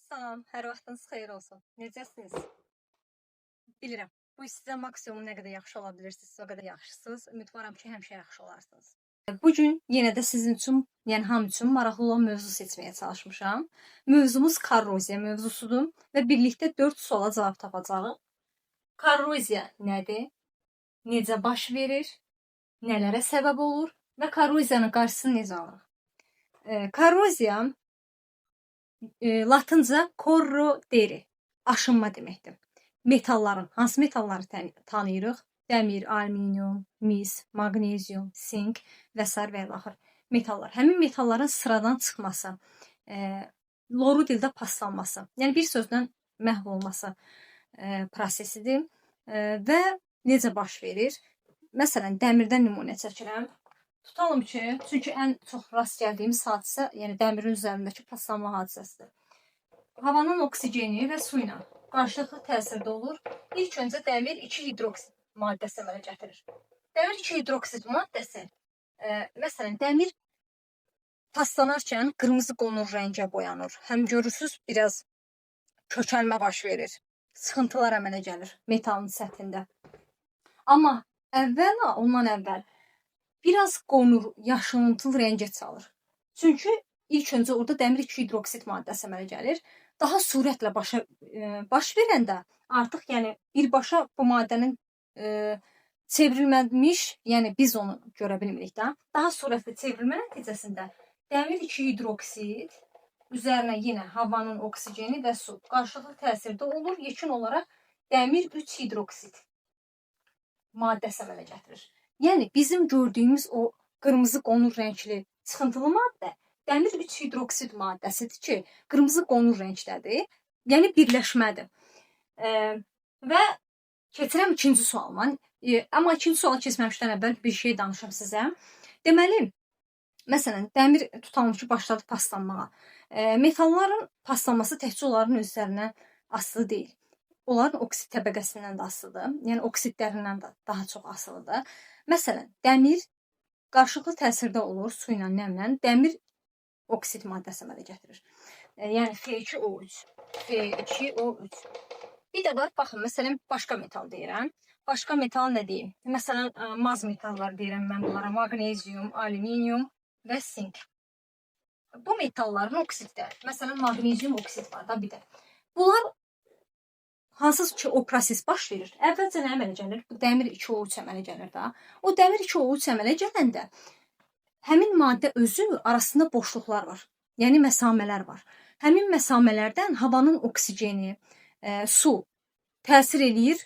Salam, hər vaxtınız xeyir olsun. Necəsiniz? Bilirəm, bu sizə maksimum nə qədər yaxşı ola bilirsinizsə, o qədər yaxşısınız. Ümidvaram ki, həmişə yaxşı olarsınız. Bu gün yenə də sizin üçün, yəni hamı üçün maraqlı olan mövzu seçməyə çalışmışam. Mövzumuz korroziya mövzusudur və birlikdə 4 suala cavab tapacağıq. Korroziya nədir? Necə baş verir? Nələrə səbəb olur və korroziyanın qarşısını necə alırıq? Korroziya latınca corrodere, aşınma deməkdir. Metalların, hansı metalları tanıyırıq? Dəmir, alüminium, mis, maqnezium, sink və sair və ilaxır metallar. Həmin metalların sıradan çıxması, loru dildə paslanması, yəni bir sözlə məhv olması prosesidir. Və necə baş verir? Məsələn, dəmirdən nümunə çəkirəm. Tutalım ki, çünki ən çox rast gəldiyimiz hadisə, yəni dəmirin üzərindəki paslanma hadisəsidir. Havanın oksigeni və su ilə qarşılıqlı təsirdə olur. İlk öncə dəmir 2 hidroksid maddəsi əmələ gətirir. Dəmir 2 hidroksid maddəsi, məsələn, dəmir paslanarkən qırmızı qonur rəngə boyanır. Həm görürsüz, biraz kökəlmə baş verir. Sıxıntılar əmələ gəlir metalın səthində. Amma əvvəla, ondan əvvəl biraz qonur, yaşılımtıl rəngə çalır. Çünki ilk öncə orada dəmir 2 hidroksid maddəsi əmələ gəlir. Daha sürətlə baş verəndə artıq, yəni birbaşa bu maddənin çevrilməmiş, yəni biz onu görə bilmirik də. Daha sürətli çevrilmə nəticəsində dəmir 2 hidroksid üzərinə yenə havanın oksigeni və su qarşılıqlı təsirdə olur. Yekun olaraq dəmir 3 hidroksid maddəsi əmələ gətirir. Yəni bizim gördüyümüz o qırmızı qonur rəngli çıxıntılı maddə dəmir 3 hidroksid maddəsidir ki, qırmızı qonur rəngdədir. Yəni birləşmədir. Və keçirəm ikinci sualıma. Amma ikinci suala keçməmişdən əvvəl bir şey danışım sizə. Deməli, məsələn, dəmir tutalım ki, başladı paslanmağa. Metalların paslanması təkcə onların özlərinə asılı deyil. Onların oksid təbəqəsindən də asılıdır. Yəni oksidlərindən də daha çox asılıdır. Məsələn, dəmir qarşılıqlı təsirdə olur su ilə, nəmlə. Dəmir oksid maddəsi əmələ gətirir. Yəni Fe2O3. Fe2O3. Bir də var, baxın, məsələn, başqa metal deyirəm. Başqa metal nə deyim? Məsələn, maz metallar deyirəm mən bunlara. Maqnezium, alüminium və sink. Bu metalların oksidləri. Məsələn, maqnezium oksid var da bir də. Bunlar hansız ki o proses baş verir. Əvvəlcə nə əmələ gəlir? Bu dəmir 2O3 əmələ gəlir də. O dəmir 2O3 əmələ gələndə həmin maddə özü arasında boşluqlar var. Yəni məsamələr var. Həmin məsamələrdən havanın oksigeni, su təsir eləyir,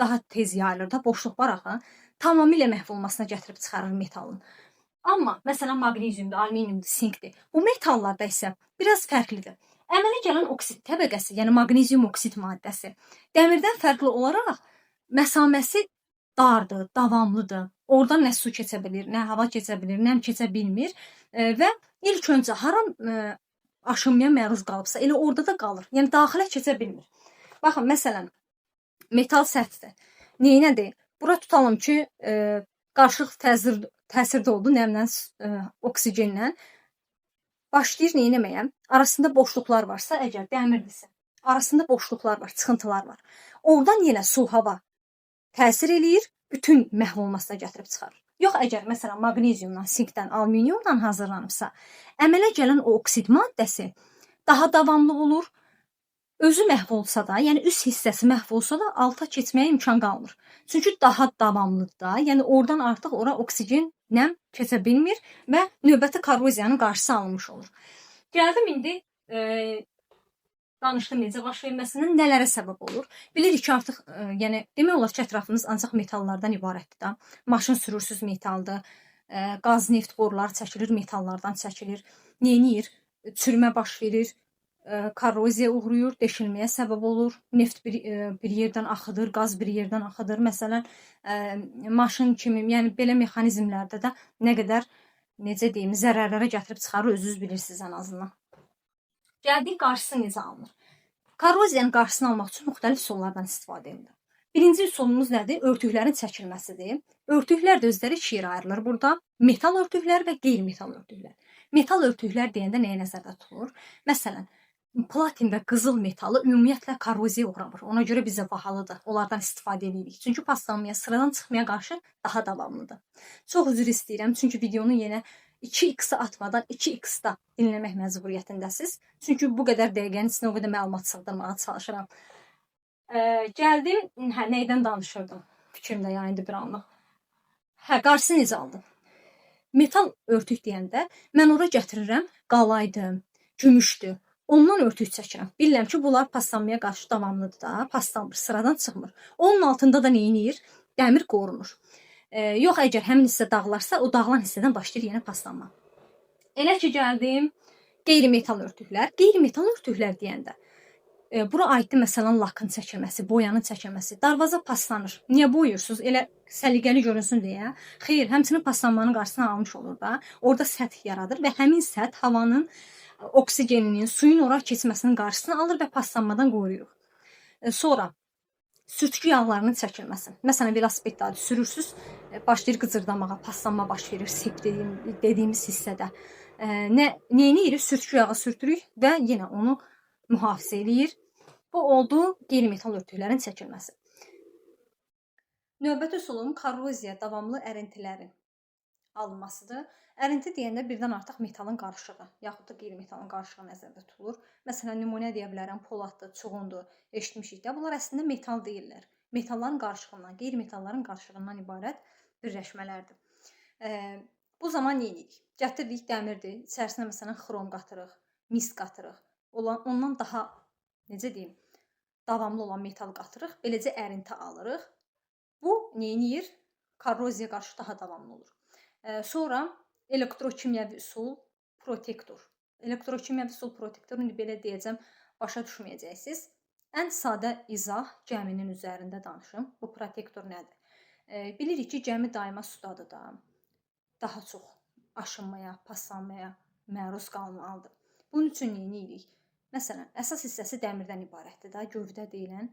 daha tez yayılır da, boşluq var axı. Tamamilə məhv olmasına gətirib çıxarır metalın. Amma məsələn maqneziumdur, alüminiumdur, sinkdir. Bu metallarda isə biraz fərqlidir. Əmələ gələn oksid təbəqəsi, yəni maqnezium oksid maddəsi dəmirdən fərqli olaraq məsaməsi dardır, davamlıdır. Oradan nə su keçə bilir, nə hava keçə bilir, nəm keçə bilmir və ilk öncə hara aşınmaya məruz qalıbsa, elə orada da qalır. Yəni daxilə keçə bilmir. Baxın, məsələn, metal səthdir. Neynədir? Bura tutalım ki, qarşılıqlı təsirdə oldu nəmlə, oksigenlə. Başlayır neynəməyə? Arasında boşluqlar varsa, əgər dəmirdirsə, arasında boşluqlar var, çıxıntılar var. Oradan yenə su, hava təsir eləyir, bütün məhv olmasına gətirib çıxarır. Yox, əgər məsələn maqneziumdan, sinkdən, alüminiumdan hazırlanıbsa, əmələ gələn o oksid maddəsi daha davamlı olur. Özü məhv olsa da, yəni üst hissəsi məhv olsa da alta keçməyə imkan qalmır. Çünki daha davamlıdır da, yəni oradan artıq ora oksigen, nəm keçə bilmir və növbəti korroziyanın qarşısı alınmış olur. Gəldim indi danışdım necə baş verməsindən, nələrə səbəb olur. Bilirik ki, artıq yəni demək olar ki, ətrafımız ancaq metallardan ibarətdir da. Maşın sürürsüz metaldır, qaz, neft boruları çəkilir, metallardan çəkilir. Neyniyir? Çürümə baş verir, korroziya uğrayır, deşilməyə səbəb olur. Neft bir yerdən axıdır, qaz bir yerdən axıdır. Məsələn, maşın kimi, yəni belə mexanizmlərdə də nə qədər, necə deyim, zərərlərə gətirib çıxarır, özünüz bilirsiniz ən azından. Gəldik qarşısı necə alınır? Korroziyanın qarşısını almaq üçün müxtəlif üsullardan istifadə edilir. Birinci üsulumuz nədir? Örtüklərin çəkilməsidir. Örtüklər də özləri iki yerə ayrılır burada. Metal örtüklər və qeyri-metal örtüklər. Metal örtüklər deyəndə nəyə nəzərdə tutulur? Məsələn, Platin və qızıl metalı ümumiyyətlə korroziyaya uğramır. Ona görə bizə bahalıdır. Onlardan istifadə edirik. Çünki paslanmaya, sıradan çıxmaya qarşı daha davamlıdır. Çox üzr istəyirəm, çünki videonu yenə 2x-a atmadan 2x-da dinləmək məcburiyyətindəsiz. Çünki bu qədər dəqiqənin içində o qədər məlumat sığdırmağa çalışıram. Gəldim, hə, nəydən danışırdım? Fikrim də yayındı bir anlıq. Hə, qarşısı necə aldım? Metal örtük deyəndə mən ora gətirirəm qalaydı, gümüşdür. Ondan örtük çəkirəm. Bilirəm ki, bunlar paslanmaya qarşı davamlıdır da, paslanmır, sıradan çıxmır. Onun altında da nə eləyir? Dəmir qorunur. Yox, əgər həmin hissə dağılarsa, o dağılan hissədən başlayır yenə paslanma. Elə ki gəldim qeyri-metal örtüklər. Qeyri-metal örtüklər deyəndə bura aiddir məsələn lakın çəkilməsi, boyanın çəkilməsi. Darvaza paslanır. Niyə boyuyursunuz? Elə səliqəli görünsün deyə. Xeyr, həmçinin paslanmanın qarşısını almış olur da. Orada səth yaradır və həmin səth havanın oksigeninin, suyun ora keçməsinin qarşısını alır və paslanmadan qoruyur. Sonra sürtgü yağlarının çəkilməsi. Məsələn, velosipeddə sürürsüz, başlayır qıcırdamağa, paslanma baş verir sep dediyimiz hissədə. Nə edirik? Sürtgü yağı sürtürük və yenə onu mühafizə eləyir. Bu oldu qeyri-metal örtüklərin çəkilməsi. Növbəti üsulum korroziya davamlı ərintilərin alınmasıdır. Ərinti deyəndə birdən artıq metalın qarışığı, yaxud da qeyri-metalın qarışığı nəzərdə tutulur. Məsələn, nümunə deyə bilərəm, poladdır, çuğundur, eşitmişik də. Bunlar əslində metal deyirlər. Metalların qarışığından, qeyri-metalların qarışığından ibarət birləşmələrdir. Bu zaman nə edirik? Gətiririk dəmirdir, içərisinə məsələn xrom qatırıq, mis qatırıq. Ondan daha, necə deyim, davamlı olan metal qatırıq, beləcə ərinti alırıq. Bu nə edir? Korroziyaya qarşı daha davamlı olur. Sonra elektrokimyəvi üsul protektor. Elektrokimyəvi üsul protektor, indi belə deyəcəm, başa düşməyəcəksiniz. Ən sadə izah gəminin üzərində danışım. Bu protektor nədir? Bilirik ki, gəmi daima sudadır da. Daha çox aşınmaya, paslanmaya məruz qalmalıdır. Bunun üçün nə edirik? Məsələn, əsas hissəsi dəmirdən ibarətdir da, gövdə deyilən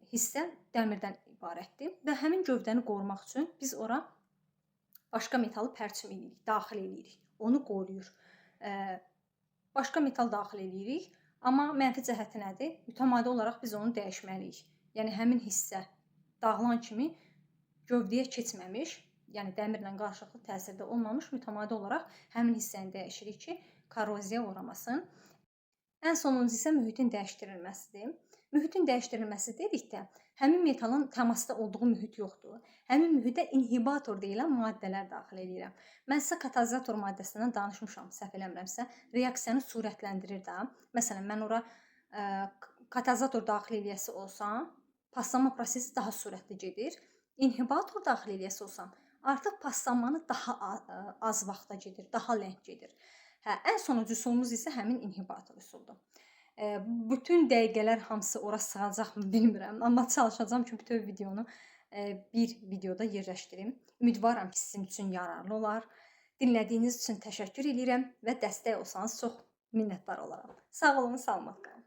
hissə dəmirdən ibarətdir və həmin gövdəni qorumaq üçün biz ora başqa metalı pərçim eləyirik, daxil eləyirik. Onu qoruyur. Başqa metal daxil eləyirik, amma mənfi cəhəti nədir? Mütəmadi olaraq biz onu dəyişməliyik. Yəni həmin hissə dağılan kimi gövdəyə keçməmiş, yəni dəmirlə qarşılıqlı təsirdə olmamış mütəmadi olaraq həmin hissəni dəyişirik ki, korroziya uğramasın. Ən sonuncu isə mühitin dəyişdirilməsidir. Mühitin dəyişdirilməsi dedikdə həmin metalın təmasda olduğu mühit yoxdur. Həmin mühitə inhibitor deyilən maddələr daxil eləyirəm. Mən sizə katalizator maddəsindən danışmışam, səhv eləmirəmsə, reaksiyanı sürətləndirir də. Məsələn, mən ora katalizator daxil eləyəsi olsam, paslanma prosesi daha sürətli gedir. İnhibitor daxil eləyəsi olsam, artıq paslanmanı daha az vaxtda gedir, daha ləng gedir. Hə, ən sonuncu üsulumuz isə həmin inhibitor üsuludur. Bütün dəqiqələr hamısı ora sığacaqmı bilmirəm, amma çalışacağam ki, bütün videonu bir videoda yerləşdirim. Ümidvaram ki, sizin üçün yararlı olar. Dinlədiyiniz üçün təşəkkür eləyirəm və dəstək olsanız çox minnətdar olaram. Sağ olun, salamat qalın.